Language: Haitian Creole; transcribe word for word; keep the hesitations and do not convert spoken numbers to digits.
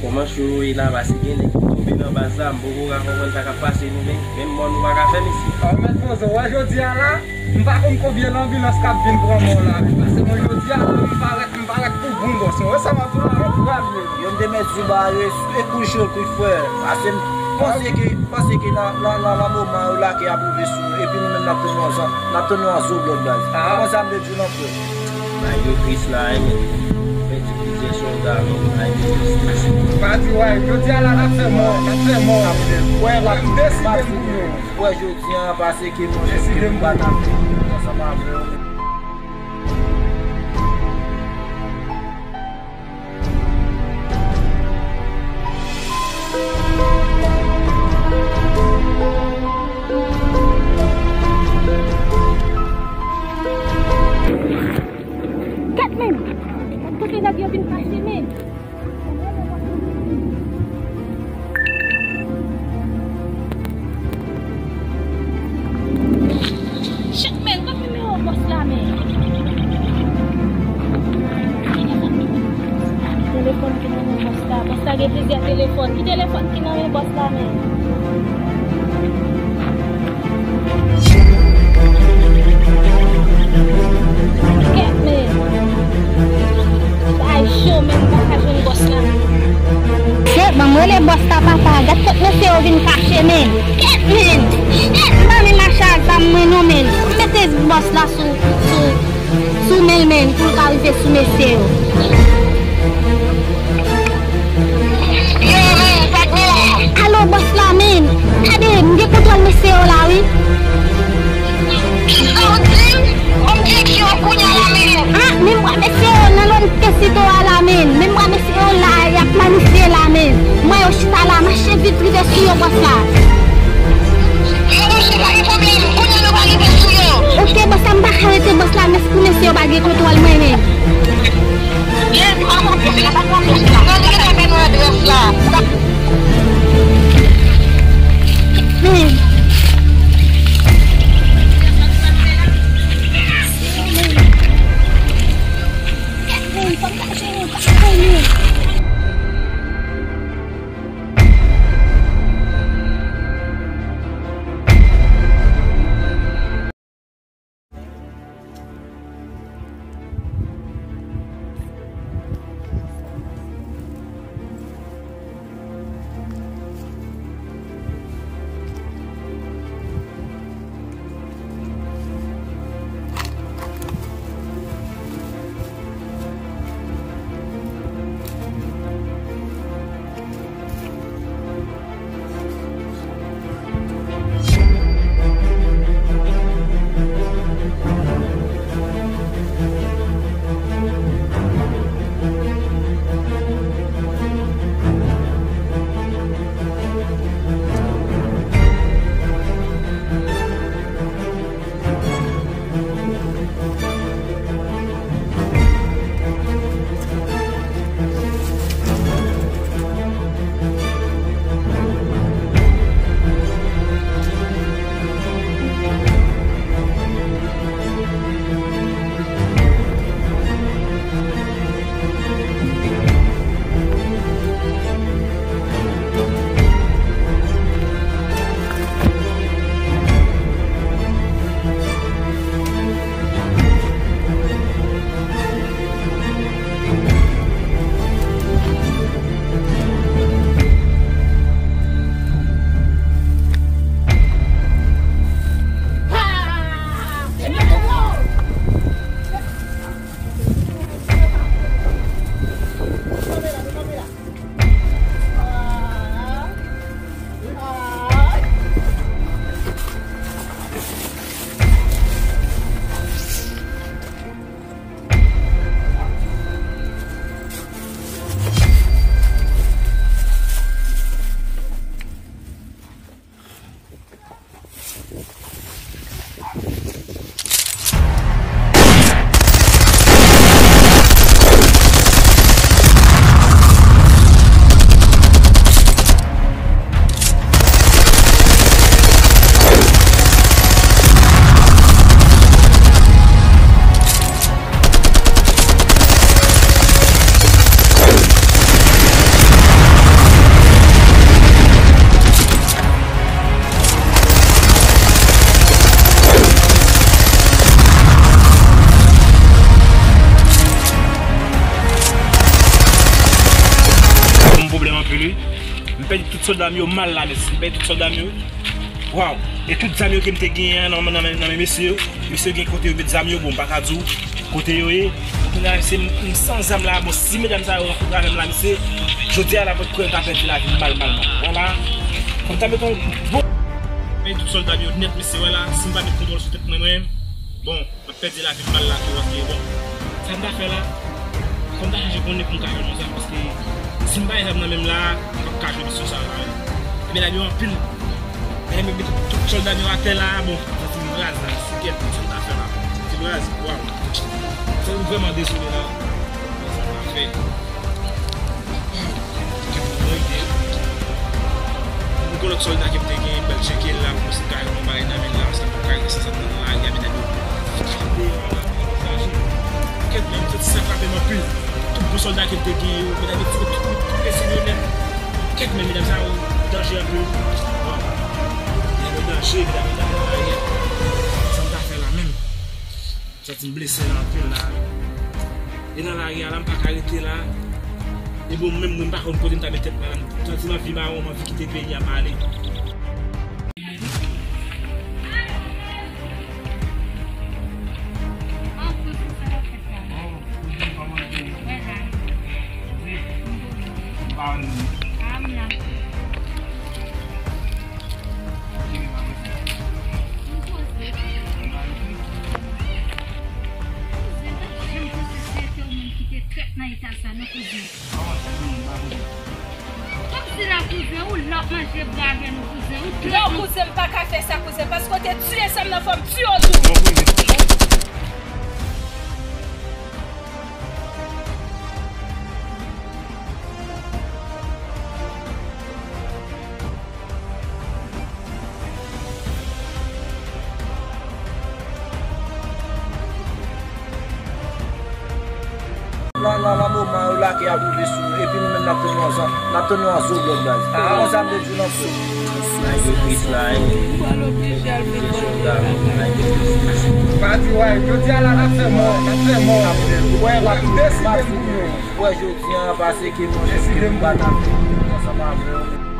Kòman cho yo ye la, paske gen nèg ki tonbe nan baz la, m poko ka konprann sa k ap pase nou menm. Menm mò nou pa ka fè, mesye. An mèt poze, w wè jodi a la, m pa konn konbyen lanbilans k ap vin pran mò la, men paske mwen jodi a la, m parèt, m parèt pou bon bòs. Mwen wè sa m ap di w la, m pral ye. Yo m te mèt Zouba yo, e kou cho, kou frè. Paske m panse ke, panse ke nan, nan, nan, nan moman yo lake ap rive sou nou, epi nou menm n ap tann yon zan, n ap tann yon zo blòd baz. Kòman sa m te di w nan frè? Bagay yo tris la wi, men. Pèdi plizyè sòlda, men, bagay yo tris, tris. Pa di w, jodi a la, n ap fè mò, n ap fè mò. Wè, m deside m pou yo. Wè, jodi a, pase ke mwen menm ke m pa t ap viv ansanm avè w. Kèt, men! Kote nèg yo vin kache, men? Shit, men, kot nimewo bòs la, men? Telefòn ki nan men bòs la. Bòs la gen plizyè telefòn. Ki telefòn ki nan men bòs la, men? Kèt, men. Bagay cho, men, m pa ka jwenn bòs la. Kèt, ban m rele bòs la, papa. Gad kot mesye yo vin kache, men. Kèt, men. Kèt, ban m mache a zam mwen non, men. M mete bòs la sou, sou, sou men l, men, pou l ka rive sou mesye yo. Yo, men, sa k gen la? Alo, bòs la, men. Gade, m gen kontwòl mesye yo la, wi. Kisa w di? Ban m direksyon an kounye a la, men. Ah, men m wè mesye yo nan lòn Tensito a la, men. Men m wè mesye yo la, y ap planifye la, men. M wè yo chita la, mache vit rive sou yo, bòs la. Yo, monchè, pa gen pwoblèm. Kounye a nou va rive sou yo. Ok, bòs la, m pa ka rete, bòs la, mèsi pou mesye yo pa gen kontwòl mwen, men. Yes, pa pran plis la, pa pran plis la. Non, li gentan ban nou adrès la. Men. Men, fò m ta jere, fò m ta jere. Sòlda m yo mal la, mesye. M pèdi tout sòlda m yo. Waw. E tout zam yo ke m te genyen an nan, nan, nan men mesye yo. Mesye yo gen kote yo met zam yo, bon, m pa ka di w kote yo ye. Kounye a, se m, m san zam la. Bon, si medam sa yo rankontre avè m la, mesye, jodi a la, mwen kwè m ta pèdi lavi m mal, mal, mal. Wè la. Fò m ta met yon bon. Men tout sòlda m yo nèt, mesye, wè la. Si m pa met kontwòl sou tèt mwen, mwen, bon. M ap pèdi lavi m mal la tou, paske, bon, sa m ta fè la, fò m ta chèche konnen pou m ka jwenn yon zam, paske si m pa gen zam nan men m la, m p ap ka jwe misyon sa a la, wi. E medam yo anpil. E men, met tout sòlda m yo atè la, bon, m santi m raz la, sikèt, sa m ta fè la, m santi m raz, waw. M santi m vrèman dezole la, sa m ta fè. Yon lòt sòlda ke m te genyen, m pral tcheke l la, pou m si m ka jwenn yon bagay nan men l la, paske m p ap ka rete san zam nan lari a, medam yo. Kèt, men m santi sa frape m anpil. Tout bon sòlda ke m te genyen yo, medam yo tire tout, tout mesye yo nèt. Kèt, men medam sa yo danje anpil. Bon. Medam yo danje, medam yo danje. Sa m ta fè la menm? M santi m blese la anpil la. E nan lari a la, m pa ka rete la. E bon, menm mwen, m pa konn kote m ta met tèt mwen la. M santi m anvi mawon, m anvi kite peyi a, m ale. Kouzen, m pa t janm panse se te w menm ki te trèt nan eta sa, non, kouzen. Kòmsi la, kouzen, ou la w ap manje bra avè nou, kouzen, ou trèt. Non, kouzen, m pa ka fè sa, kouzen, paske w te tiye sa m nan, fò m tiye w tou. Nan, nan, nan moman yo lake ap rive sou nou, epi nou menm n ap tann yon zam, n ap tann yon zo blòk baz. Konsa m te di w nan fo. Nèg yo tris la, wi. Pa di, wè, jodi a la, n ap fè mò, n ap fè mò. Wè, m ap deside m pou nou. Wè, jodi a, pase ke manje, m pa t ap ansanm avè w.